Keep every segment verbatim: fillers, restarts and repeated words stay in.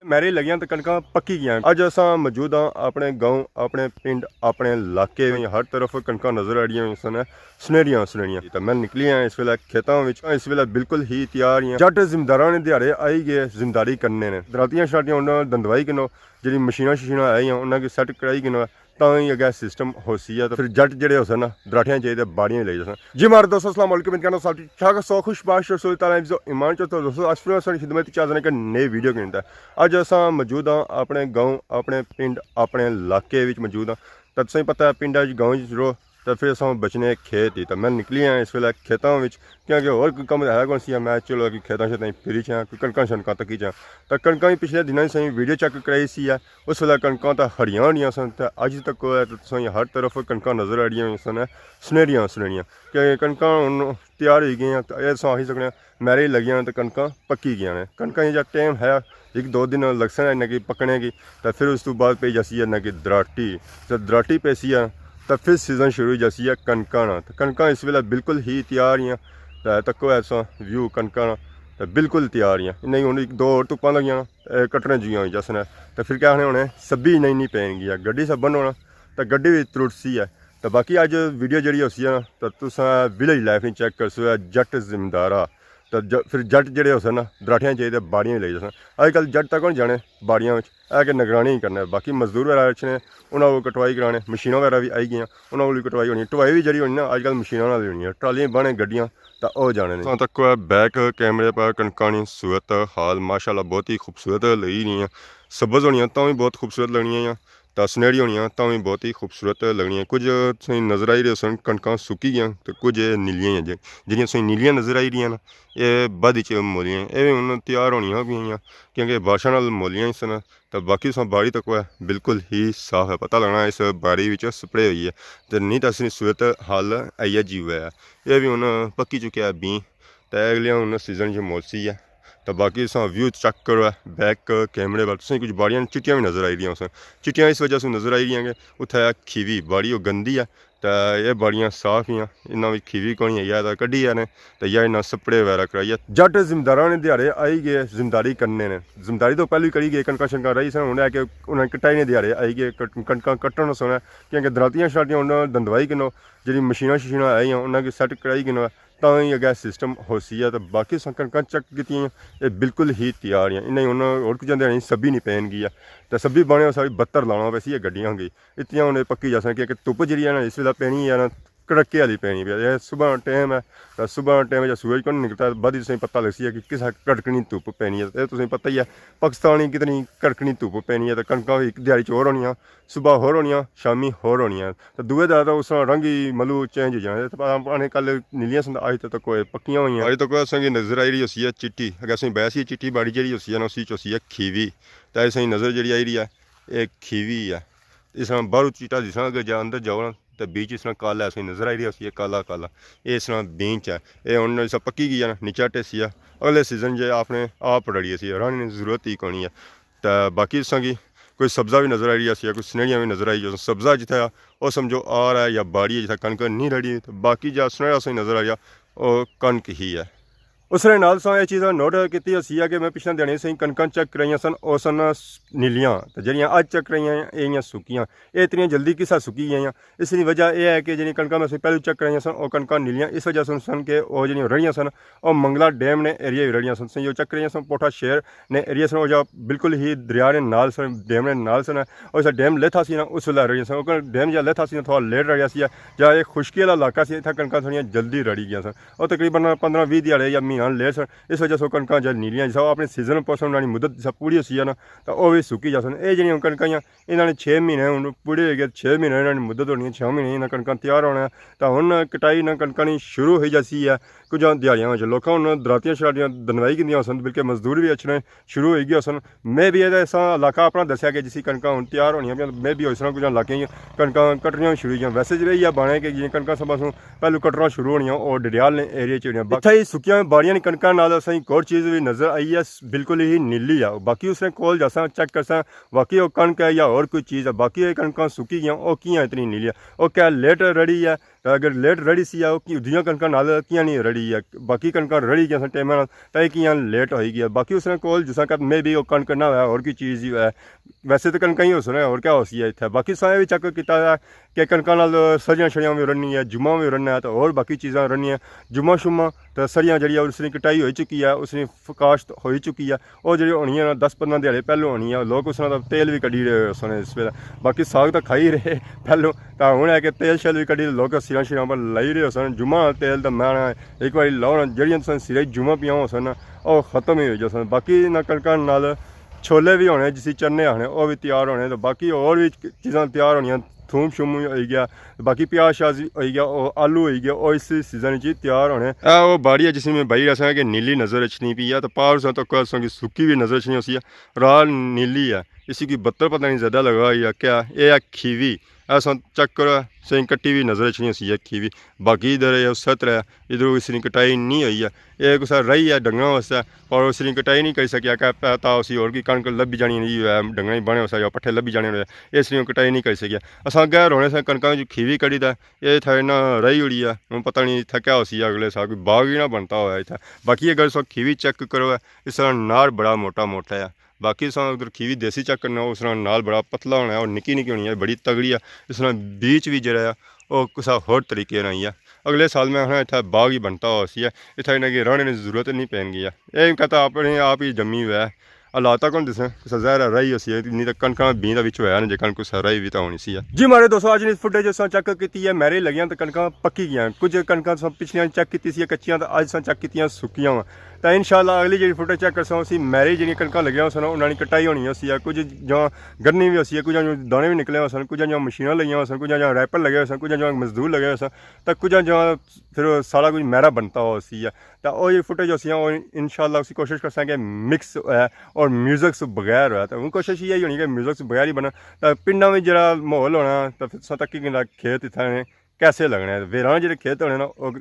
میرے لگیاں تے کنکاں پکی گیاں۔ اج اساں موجود ہاں اپنے گاؤں، اپنے پنڈ، اپنے علاقے وچ۔ ہر طرف کنکاں نظر آ رہیاں سن، سنہریاں سنہریاں۔ تے میں نکلی آں اس ویلے کھیتاں وچ، اس ویلے بالکل ہی تیار ہیاں۔ جٹ زمینداراں نے دیہاڑے آئی گئے، زمینداری کرنے نے۔ دراتیاں شراتیاں انہاں دندوائی کنو، جیڑھی مشیناں ششیناں آئی ہیں انہاں کی سیٹ کرائی کنو، تاں ہی اگے سسٹم ہوسی ہے۔ تے پھر جٹ جیڑھے ہوسن نا، دراٹیاں چائی تے باڑیاں لئی جاسن۔ جی ماڑے دوستو، السلام علیکم، امید کرنا سب ٹھیک ٹھاک سو، خوش باش رسول تعالیٰ حفظ و ایمان چ۔ تو دوستو، اج پھر اساں خدمت چ حاضر ہاں کہ نئے ویڈیو کے اندر۔ اج اساں موجود ہاں اپنے گاؤں، اپنے پنڈ، اپنے علاقے وچ موجود ہاں۔ تے تساں پتہ ہے، پنڈ اچ، گاؤں وچ رو تے پھر اساں بچنے کھیت ہی۔ تے میں نکلی آں اس ویلے کھیتاں وچ، کیونکہ ہور کوئی کم ہے کون سی ہے۔ میں چلو کہ کھیتاں شیتاں پھری چاں، کوئی کنکاں شنکاں تکی چاں۔ تے کنکاں وی پچھلے دناں سائیں ویڈیو چیک کرائی سی ہے، اس ویلے کنکاں تاں ہریاں ہونیاں سن، تے اج تک ہے تے تساں ہر طرف کنکاں نظر آ رہیاں سن، سنہریاں سنہریاں۔ کہ کنکاں ہن تیار ہوئی گئیاں، تے اے تساں آکھی سکنے میرے لگیاں تے کنکاں پکی گیاں نے۔ کنکاں جا ٹائم ہے، ایک دو دن لگسن انہاں کی پکنے کی، تے پھر اس تو بعد پئی جاسی ہے انہاں کی دراٹی۔ تے دراٹی پیسی ہے، تے پھر سیزن شروع ہوئی جاسی ہے کنکاں نا۔ تے کنکاں اس ویلے بالکل ہی تیار ہیاں۔ تے تکو ایسا ویو کنکاں نا، تے بالکل تیار ہیاں۔ انہاں کی ہن ایک دو ہور تپاں لگیاں نا، اے کٹنے جیاں ہوئی جاسن۔ تے پھر کیا آخنے ہونے، سبی انہاں نی پین گیا، گڈی سبن ہونا، تے گڈی وی ترٹسی ہے۔ تے باقی اج ویڈیو جیڑھی ہوسی ہے نا، تے تساں ولیج لائف نی چیک کرسو، ہے جٹ زمیندارا۔ تے ج-، پھر جٹ جیڑھے ہوسن نا، دراٹیاں چائی تے باڑیاں لئی جاسن۔ اج کل جٹ تک کون جانے باڑیاں وچ، اے کہ نگرانی ہی کرنا ہے۔ باقی مزدور وغیرہ اچھنے، انہاں کول کٹوائی کرانے، مشیناں وغیرہ وی آئی گیاں، انہاں کول وی کٹوائی ہونی۔ ٹوائی وی جیڑھی ہونی نا، اج کل مشیناں نال ہی ہونی ہے، ٹرالیاں بانے گڈیاں، تے او جانے نے۔ تاں تک بیک کیمرے پر کنکاں نی صورت حال ماشاءاللہ بہت ہی خوبصورت لگی رہی ہیں۔ سبز ہونیاں تاں وی بہت خوبصورت لگنیاں ہیں، تے سنہری ہونیاں تاں وی بہت ہی خوبصورت لگنیاں۔ کچھ تساں نظر آئی رہے سن کنکاں سکی گیاں، تے کچھ نیلیاں ہی ہیں۔ جے-، جیڑھیاں تساں نیلیاں نظر آئی رہیاں نا، اے بعد وچ مولیاں، اے وی ہن تیار ہونیاں پیاں، کیونکہ بارشاں نال مولیاں ہی سن۔ تے باقی تساں باڑی تکو ہے، بالکل ہی صاف ہے، پتہ لگنا اس باڑی وچ سپرے ہوئی ہے، تے نہیں تاں اس نی صورت حال ایہا جی ہویا ہے۔ اے وی ہن پکی چکیا ہے بیں، تے اگلیاں ہن سیزن جو مولسی ہے۔ تے باقی تساں ویو چیک کرو ہے، بیک کیمرے پر تساں کچھ باڑیاں چٹیاں وی نظر آئی رہیاں سن۔ چٹیاں اس وجہ سے نظر آئی رہیاں کہ اتھے ہے کھیوی، باڑی او گندی ہے، تے اے باڑیاں صاف ہیاں، انہاں وچ کھیوی کونی ہے، یا تاں کڈی ہے نے، تے یا انہاں سپرے وغیرہ کرائی ہے۔ جٹ زمینداراں نے دیہاڑے آئی گئے زمینداری کرنے نے۔ زمینداری تو پہلے ہی کری گئے، کنکاں شنکاں رہی سن، ہن ہے کہ انہاں کٹائی نے دیہاڑے آئی گئے، کٹ-، کنکاں کٹن سونا، کیونکہ دراتیاں شراتیاں انہاں دندوائی کنو، جیڑھی مشیناں ششیناں آئی ہیں، انہاں کی سیٹ کرائی کنو، تاں ہی اگے سسٹم ہوسی ہے۔ تے باقی تساں کنکاں چیک کیتیاں، اے بالکل ہی تیار ہیں۔ انہاں ہن ہور کچھ اندر نہیں، سبی نہیں پین گئی ہے، تے سبی بانے ساری بتر لانا پیسی ہے گڈیاں کی۔ اتنیاں ہن پکی جاسن، کیونکہ دھپ جیڑھی ہے نا، اس ویلے پینی ہے نا، کڑکے والی پینی پئی ہے۔ اے صبح ٹائم ہے، تے صبح ٹائم جب سورج کون نکلتا ہے، بعد تساں پتہ لگسی ہے کہ کسا کڑکنی دھپ پینی ہے۔ اے تساں پتہ ہی ہے، پاکستان کی کتنی کڑکنی دھپ پینی ہے، تے کنکاں وی ایک دیہاڑی چ ہور ہونیاں، صبح ہور ہونیاں، شامی ہور ہونیاں۔ تے دوئے دا تاں اس طرح رنگ ہی ملو چینج ہو جانا۔ تے پتہ آنے کل نیلیاں سن، اج تک کوئی پکیاں ہوئیاں۔ اج تک اساں کی نظر آئی رہی ہوسی ہے چٹی، اگر اساں بیسی چٹی باڑی جیڑھی ہوسی ہے نا، اسی چ ہوسی ہے کھیوی۔ تے اساں کی نظر جیڑھی آئی رہی ہے، اے کھیوی ہے۔ اس طرح باہروں چٹا جس طرح کہ جا اندر جاؤ نا، تے بیچ اس طرح کالا ایسا نظر آئی رہی ہوسی ہے، کالا کالا۔ اے اس طرح بیچ ہے۔ اے ہن جس طرح پکی گئی ہے نا، نیچا ٹیسی ہے۔ اگلے سیزن جے اپنے آپ رڑی سی، رڑنے کی ضرورت ہی کونی ہے۔ تے باقی تساں کی کوئی سبزہ وی نظر آئی رہی سی، کوئی سنہڑیاں وی نظر آئی رہی۔ سبزہ جتھے آ، او سمجھو آر ہے یا باڑی ہے، جتھے کنک نہیں رڑی۔ تے باقی جا سنہڑا سا نظر آ رہیا، او کنک ہی ہے۔ اس نے نال تساں اے چیزاں نوٹ کیتی ہوسی ہے کہ میں پچھلے دنوں سائیں کنکاں چیک کرائیاں سن، او سن نیلیاں، تے جیڑھیاں اج چیک کرائیاں، اے ایاں سکیاں۔ اے اتنیاں جلدی کسا سکی گئیاں؟ اس نی وجہ اے ہے کہ جیڑھیاں کنکاں میں سائیں پہلے چیک کرائیاں سن، او کنکاں نیلیاں اس وجہ سن، سن کہ او جیڑھیاں رڑیاں سن، او منگلا ڈیم نے ایریے وچ رڑیاں سن۔ سائیں او چیک کرائیاں سن، پوٹھا شہر نے ایریے سن، او جا بالکل ہی دریا نے نال سن، ڈیم نے نال سن۔ او جسا ڈیم لیتھا سی نا، اس ویلے رڑیاں سن۔ او ڈیم جا لیتھا سی نا، تھوڑا لیٹ رڑیا سی، جا اے خشکی والا علاقہ سی، اتھا کنکاں تھوڑیاں جلدی رڑی گیاں سن۔ او تقریباً پندرہ ویہہ دیہاڑے یا مہینہ لیٹ سن، اس وجہ سے او کنکاں جا نیلیاں، جسا او اپنے سیزن پوسن انہاں نی مدت جسا پوری ہوسی ہے نا، تاں او وی سکی جاسن۔ اے جیڑھیاں کنکاں ہیاں، انہاں نے چھ مہینے ہن پورے ہوئی گئے، چھ مہینے انہاں نی مدت ہونی ہے، چھ مہینے انہاں کنکاں تیار ہونا ہے۔ تاں ہن کٹائی انہاں کنکاں نی شروع ہوئی جاسی ہے۔ کچھ دیہاڑیاں وچ لوکاں ہن دراتیاں شراتیاں دنوائی گھندیاں سن، بلکہ مزدور وی اچھنے شروع ہوئی گئے سن۔ میں بھی اے ایسا علاقہ اپنا دسیا کہ جسی کنکاں ہن تیار ہونیاں پیاں، میں بھی اس طرح کچھ علاقے کنکاں کٹنیاں شروع ہوئی گیاں۔ ویسے جیڑھے ایہہ بانے کہ جیڑھیاں کنکاں سب اسوں پہلو کٹنا شروع ہونیاں، او ڈڈیال نے ایریے چ ہونیاں۔ اتھا ہی سکیاں باڑیاں نی کنکاں نال اساں کی ایک ہور چیز وی نظر آئی ہے، بالکل ہی نیلی ہے۔ باقی اس نے کول جاساں، چیک کرساں، واقعی او کنک ہے یا ہور کوئی چیز ہے۔ باقی اے کنکاں سکی گیاں، او کیاں اتنی نیلی ہے؟ او کیا لیٹ رڑی ہے؟ تے اگر لیٹ رڑی سی ہے، او کی دوجیاں کنکاں نال کیاں نہیں رڑی ہے؟ باقی کنکاں رڑی گیاں سن ٹائماں نال، تے اے کیاں لیٹ ہوئی گیا؟ باقی اس نے کول جس طرح میں بی او کنک نہ ہویا، اور کوئی چیز ہی ہویا۔ ویسے تے کنکاں ہی ہو سن، اور کیا ہو سی ہے اتھے؟ باقی ساں اے وی چیک کیتا ہے کہ کنکاں نال سریاں شریاں وی رڑنی ہے، جمعہ وی رڑنا ہے، تے اور باقی چیزاں رڑنیاں۔ جمعہ شمعہ تے سریاں جیڑھیاں اس نی کٹائی ہوئی چکی ہے، اس نی کاشت ہوئی چکی ہے۔ او جیڑھی ہونی ہے نا، دس پندرہ دیہاڑے پہلو ہونی ہے، لوک اس نا تیل وی کڈی رہے ہوئے سن اس ویلے۔ باقی ساگ تاں کھائی رہے پہلو، تاں ہن ہے کہ تیل شیل وی کڈی، لوک سراں شراں پر لائی رہے ہوئے سن۔ جمعہ نا تیل تاں میں نا ایک واری لاؤ نا، جیڑھیاں تساں سرے جمعہ پیاں ہوسن نا، او ختم ہی ہوئی جاسن۔ باقی انہاں کنکاں نال چھولے وی ہونے، جسی چنے آخنے، او وی تیار ہونے، تے باقی ہور وی چیزاں تیار ہونیاں، تھوم شوم ہوئی گیا، باقی پیاز شاز ہوئی گیا، او آلو ہوئی گیا، او اس سیزن وچ ہی تیار ہونے۔ اے او باڑی ہے جس میں بائی رہا کہ نیلی نظر اچھنی پی ہے، تو پار اساں تک اساں کی سکی وی نظر اچھنی ہوسی ہے، راہ نیلی ہے، اسی کی بتر پتہ نہیں زیادہ لگا ہوئی ہے کیا۔ اے ہے کھیوی، اساں چیک کرو، سیں کٹی وی نظر اچھنی ہوسی ہے کھیوی۔ باقی ادھر اے اس طرح، ادھر اس نی کٹائی نہیں ہوئی ہے۔ اے کسا رہی ہے ڈنگراں واسطے، پر اس نی کٹائی نہیں کری سکیا کہ پتہ اسی ہور کی کنک لبھی جانی نہیں ہے، ڈنگراں ہی بانے واسطے یا پٹھے لبھی جانے ہوئے، اس نی کٹائی نہیں کری سکیا۔ اساں اگے رونے سے کنکاں جو کھیوی کڑی تے اے اتھا انہاں رہی ہوئی ہے، ہن پتہ نہیں اتھا کیا ہوسی ہے، اگلے سال کوئی باغ ہی نہ بنتا ہویا اتھا۔ باقی اگر اساں کھیوی چیک کرو ہے، اس طرح نار بڑا موٹا موٹا ہے۔ باقی اساں اگر کھیوی دیسی چیک کرنا، اس طرح نال بڑا پتلا ہونا ہے اور نکی نکی ہونی ہے، بڑی تگڑی ہے۔ اس طرح بیچ بھی جڑا ہے، او کسا ہور طریقے نال ہی ہے۔ اگلے سال میں آخنا اتھا باغ ہی بنتا ہوسی ہے، اتھا انہاں کی رہنے نی ضرورت نہیں پین گئی ہے۔ اے کہتا اپنے آپ ہی جمی ہوا ہے۔ حالات کون دسے، کسا زہر راہی ہوسی ہے، نہیں تاں کنکاں بین دا وچ ہویا نا، جے کنک کسا راہی وی تاں ہونی سی ہے۔ جی ماڑے دوستو، اج نی فوٹیج اساں چیک کیتی ہے، میرے لگیاں تے کنکاں پکی گیاں۔ کچھ کنکاں اساں پچھلیاں چیک کیتی سی کچیاں، تے اج اساں چیک کیتیاں سکیاں واں۔ تے انشاءاللہ اگلی جیڑھی فوٹیج چیک کرساں، اسی میرے جیڑھیاں کنکاں لگیاں ہوسن، انہاں نی کٹائی ہونی ہوسی ہے۔ کچھ جاں گرنی وی ہوسی ہے، کچھ جاں دانے وی نکلے ہوسن، کچھ جاں مشیناں لگیاں ہوسن، کچھ جاں ریپر لگے ہوسن، کچھ جاں مزدور لگے ہوسن، تے کچھ جاں پھر سارا کچھ میرا بنتا ہوسی ہے۔ تے او جیڑھی فوٹیج ہوسی ہے، او انشاءاللہ اسی کوشش کرساں کہ مکس ہوئے اور میوزک سے بغیر ہوئے۔ تے ہن کوشش یہ ہونی کہ میوزک سے بغیر ہی بنا۔ تے پنڈاں وچ جیڑھا ماحول ہونا، تے پھر تساں تکی گھندا کھیت اتھا نے کیسے لگنے، ویراں جیڑھے کھیت ہونے نا، او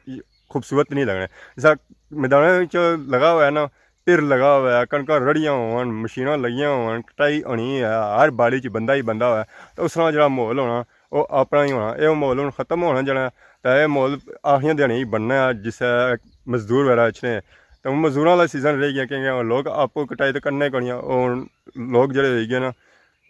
خوبصورت نہیں لگنے۔ جیسا میداناں وچ لگا ہوا ہے نا، پھر لگا ہوا ہے، کنکاں رڑیاں ہون، مشیناں لگیاں ہون، کٹائی ہونی ہے، ہر باڑی چ بندہ ہی بندہ ہوئے، تے اس طرح جیڑھا ماحول ہونا، او اپنا ہی ہونا۔ اے ماحول ہن ختم ہونا جانا ہے، تے اے ماحول آخریاں دیہاڑیاں ہی بننا ہے، جسے مزدور وغیرہ اچھنے۔ تے ہن مزدوراں والا سیزن رہ گیا، کیونکہ ہن لوگ آپو کٹائی تے کرنے کونی، او ہن لوگ جیڑھے ہوئی گئے نا،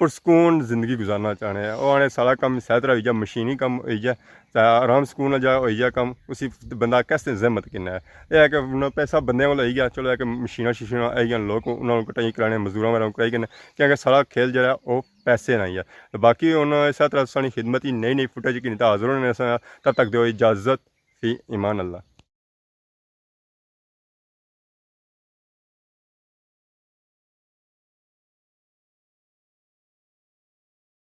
پرسکون زندگی گزارنا چاہنے ہیں۔ او آنے سارا کم سہی طرح ہوئی جا، مشینی کم ہوئی جا، تے آرام سکون جا ہوئی جا کم، اسی بندہ کس نے زحمت کنا ہے۔ اے ہے کہ ہن پیسہ بندے کول ہوئی گیا، چلو ہے کہ مشیناں ششیناں آئی گیاں، لوگ انہاں کول کٹائی کرانے، مزدوراں وغیرہ کول کرائی کنے، کیونکہ سارا کھیل جیڑھا ہے، او پیسے نہ ہی ہے۔ تے باقی ہن اسے طرح تساں نی خدمت ہی نئی نئی فوٹیج گھنی تے حاضر ہونے ساں۔ تب تک دیو اجازت، فی امان اللہ۔